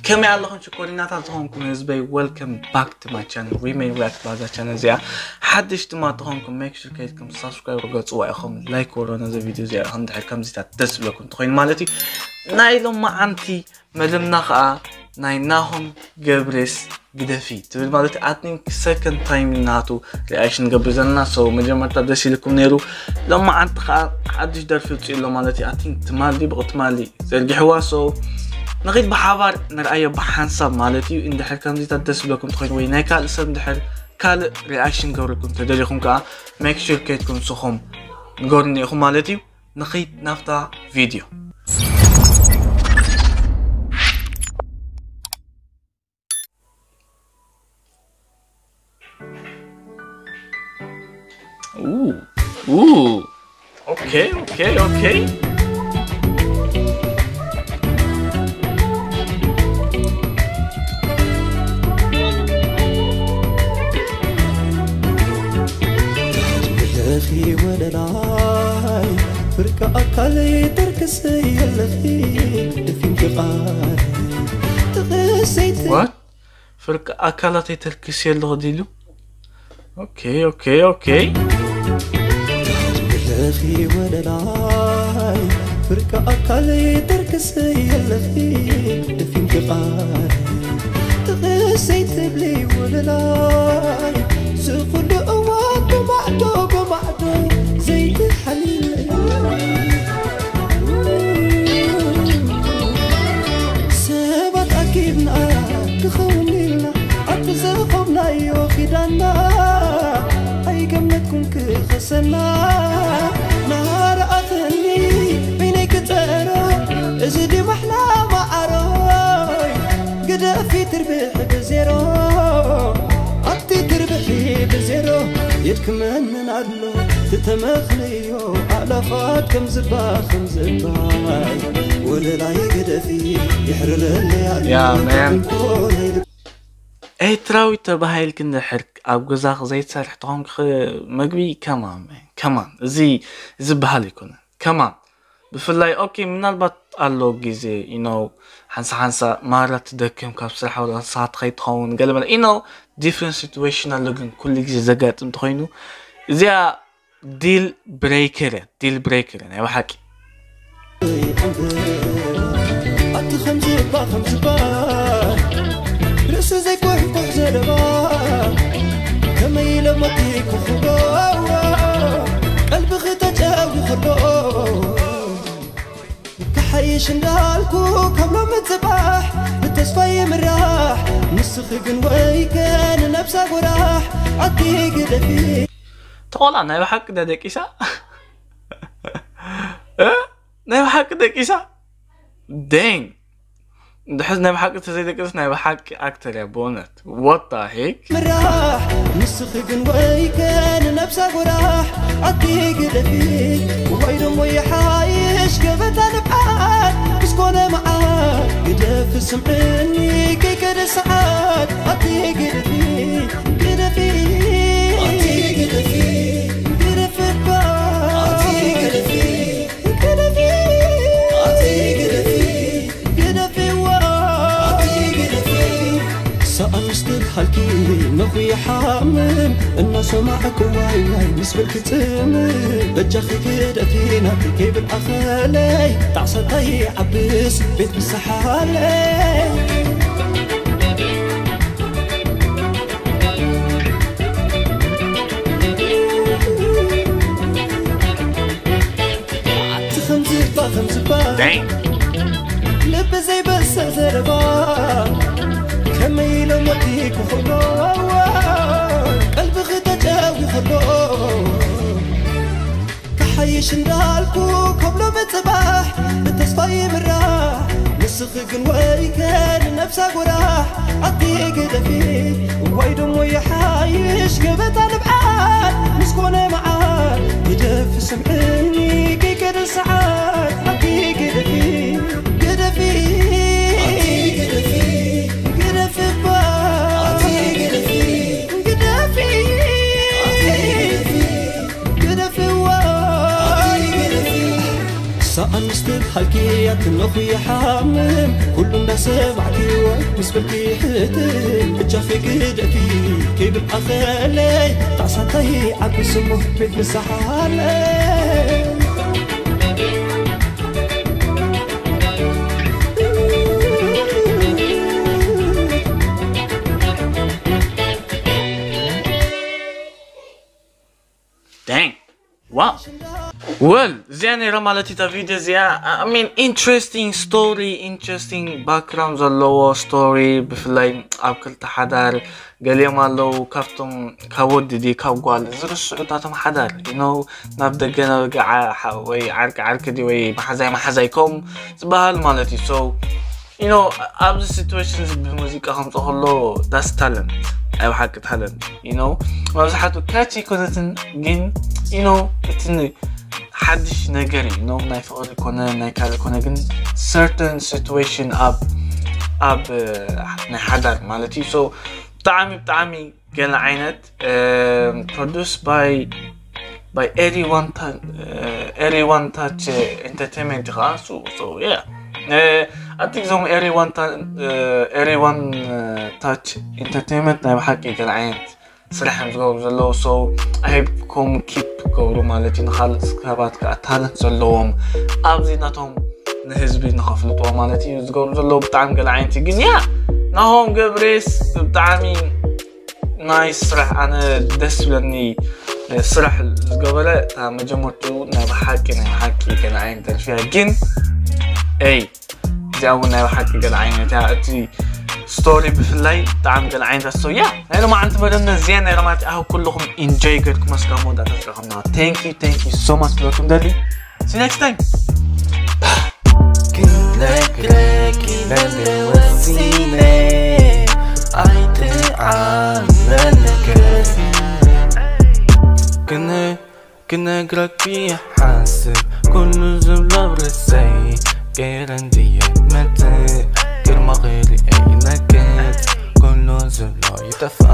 ከመይ ኣለኹም ሽኮሪናታት ዝኾንኩም ህዝበይ? Welcome back to my channel. We may react ባዛ ቻነል እዚኣ ሓድሽ ድማ ተኾንኩም make sure ከይድኩም subscribe ገጽዋ ኢኹም፣ like ወሮ ነዚ ቪድዮ እዚኣ ኢኹም ድሕር ከምዚታት ደስ ዝብለኩም ተኾይኑ ማለት እዩ። ናይ ሎማዓንቲ መደብና ኸኣ ናይ ናሆም ገብሬስ ግደፊ ትብል ማለት እዩ። I think second time ናቱ reaction ገብር ዘለና። So መጀመርታ ደስ ኢልኩም ነይሩ። ሎማዓንቲ ኸኣ ሓድሽ ደርፊ ውፅእ ኣሎ ማለት እዩ። I think ትማሊ ብቕ ትማሊ ዘርጊሕዋ። So ንኺድ ብሓባር ንርኣዮ ብሓንሳብ ማለት እዩ። እንድሕር ከምዚታት ደስ ዝብለኩም ተኾይኑ ወይ ናይ ካልእ ሰብ እንድሕር ካልእ reaction ገብረኩም ተደሊኹም ከኣ make sure ከይድኩም ንስኹም ንገሩኒ ኢኹም ማለት እዩ። ንኺድ ናብታ ቪድዮ። Ooh, ooh. Okay, okay, okay. ለኺ ወለላይ ፍርቂ ኣካለይ ተርክሰይ የለኺ ድፊን ፍቓድ ትቕሰይቲ What? ፍርቂ ኣካላተይ ተርክስ የለኹ ዲሉ? Okay, okay, okay. ለኺ ወለላይ ፍርቂ ኣካለይ ተርክሰይ የለኺ ድፊን ፍቓድ ትቕሰይ ትብሊ ወለላይ ዝኹሉ እዋን ብማዕዶ ብማዕዶ ዘይትሓልል ሰባት ኣኪብና ክኸውን ኢልና ኣቲ ዘኾምናዮ ኪዳና ኣይገመትኩም ክኸሰና ናሃርኣትኒ በይነይ ክጸሮ እዚ ድማሕና ማዓሮይ ግደፊ ትርብሒ ብዜሮ ኣቲ ትርብሒ ብዜሮ የድክመንን ኣሎ ትተመኽንዮ ኣእላፋት ከም ዝባ ከም ዝባይ ወለላይ ግደፊ ይሕርረለይ ኣሎ Yeah, man. እንኮ ናይ ልብ ኤርትራዊ ተባሂልክ እንድሕር ኣብ ገዛኽ ዘይትሰርሕ ተኾንክ ምግቢ ከማን ከማን እዚ ዝበሃል ኣይኮነን ከማን ብፍላይ okay ምናልባት ኣሎ ግዜ you know ሓንሳ ሓንሳ ማራ ትደክም ካብ ስራሕ ወላ ንስኻ ትኸይድ ትኸውን ገለ መለ you know different situation ኣሎ ግን ኩሉ ግዜ ዘጋጥም ተኾይኑ እዚኣ deal breaker እያ deal breaker እያ ናይ ብሓቂ ኣቲ ከምዝባ ከምዝባ ርእሱ ዘይኮሕኮሕ ዘረባ ከመይ ኢለ ሞቲ ክኽቦ ቀልብኺ ተጨዊ ከሎ ክሓይሽ እንዳልኩ ካብ ሎሚ ጽባሕ ብተስፋ ይምራሕ ንስኺ ግን ወይከ ንነብሳ ጎራሕ ኣቲ ግደፊ ተቆላ ናይ ብሓቂ ደ ደቂሳ እ? ናይ ብሓቂ ደቂሳ ደን ድሕዝ ናይ ብሓቂ ተዘይደቅስ ናይ ብሓቂ ኣክተር እያ ብእውነት what the heck ምራሕ ንስኺ ግን ወይከ ንነብሳ ጎራሕ ኣቲ ግደፊ ወይ ደሞ ይሓይሽ ገበታ ንብዓት ምስ ኮነ መዓት ግደፊ ስምዕኒ ከይከደ ሰዓት ኣቲ ግደፊ ግደፊ ኣቲ ግደፊ ግደፊ እባ ኣቲ ግደፊ ግደፊ ኣቲ ግደፊ ግደፊዋ ኣቲ ግደፊ ሰኣን ምስ ትብሃልኪ ነኹ ይሓምም እናሰማዕኩ ዋይ ዋይ ምስ በልኪ ጽምም በጃኺ ግደፊ ናተይ ከይብል ኣኸለይ ጣዕሳታይ ይዓብስ ቤት ምሳሓለይ ኣቲ ከምዝባ ከምዝባ ደን ልቢ ዘይበሰል ዘረባ ከመይ ኢሎ ሞቲ ክኽእሎ ቀልብኺ ተጨዊ ከሎ ክሓይሽ እንዳልኩ ከብሎ ምጽባሕ ብተስፋ ይምራሕ ንስኺ ግን ወይከ ንነብሳ ጎራሕ ኣቲ ግደፊ ወይ ደሞ ይሓይሽ ገበታ ንብዓት ምስ ኮነ መዓት ግደፊ ስምዕኒ ከይከደ ሰዓት ኣቲ ግደፊ ግደፊ ኣቲ ግደፊ ግደፊ እባ ኣቲ ግደፊ ግደፊ ኣቲ ግደፊ ግደፍዋ ኣቲ ግደፊ ሰኣን ምስ ትብሃልኪ ኣትነኹ ይሓምም ኩሉ እንዳሰማዕኪ ወይ ምስ በልኪ ሕትእ እጃኺ ግደፊ፣ ከይብል ኣኸለይ ጣዕሳንታይ ዓቢ ስሙ ቤት ንስሓለይ። Dang. Wow. Well, እዚኣ ነይራ ማለት እታ ቪድዮ እዚኣ። I mean, interesting story, interesting background ዘለዎ story፣ ብፍላይ ኣብ ክልተ ሓዳር ገሊኦም ኣለዉ ካብቶም ካብ ወዲ ድዩ ካብ ጓል ዝርስዑ እታቶም ሓዳር፣ you know፣ ናብ ደገ ናብ ገዓ ወይ ዓርቂ ዓርኪ ድዩ ወይ መሓዛይ መሓዛይ ከምኡ ዝበሃል ማለት እዩ። So you know፣ ኣብዚ situation እዚ ብሙዚቃ ከምፅእ ከሎ that's talent፣ ናይ ብሓቂ talent፣ you know። መብዛሕትኡ catchy ኣይኮነትን ግን፣ you know፣ እቲ ሓድሽ ነገር እዩ፣ you know፣ ናይ ፍቕሪ ኮነ ናይ ካልእ ኮነ ግን certain situation ኣብ ኣብ ናይ ሓዳር ማለት እዩ። So ብጣዕሚ ብጣዕሚ ገለ ዓይነት produce by by ኤሪ ዋን ታች entertainment ኻ። So yeah, ኣቲ እዞም ኤሪ ዋን ታች entertainment ናይ ብሓቂ ገለ ዓይነት ስራሕ እዮም ዝገብሩ ዘለዉ። So I hope ከም keep ክገብሩ ማለት እዩ፣ ንኻልእ ሰባት ከዓ talent ዘለዎም ኣብዚ ናቶም ንህዝቢ ንኸፍልጥዎ ማለት እዩ ዝገብሩ ዘለዉ። ብጣዕሚ ገለ ዓይነት እዩ ግን፣ yeah፣ ናሆም ገብሬስ ብጣዕሚ ናይ ስራሕ ኣነ ደስ ዝብለኒ ስራሕ ዝገበረ እታ መጀመርትኡ ናይ ብሓቂ ናይ ብሓቂ ገለ ዓይነት ደርፊ እያ። ግን ኤይ እዚኣ እውን ናይ ብሓቂ ገለ ዓይነት እያ። እቲ ስቶሪ ብፍላይ ብጣዕሚ ገለ ዓይነት እያ። So yeah፣ ናይ ሎማዓንቲ መደብና እዚኣ ናይ ሎማዓንቲ። I hope ኩልኹም ኢንጆይ ገርኩም እስካብ መወዳእታ ዝረኸብና። Thank you, thank you so much ክብለኩም ደሊ። See you next time. ክነግረኪ ለለ ወሲነ ኣይትዓመነከ ክነ ክነግረኪ ሓስብ ኩሉ ዝብሎ ርእሰይ ገይረ እንድየ መትእ ግርማ ኽሪኤ ይነግት ኩሉ ዝብሎ ይጠፍኣ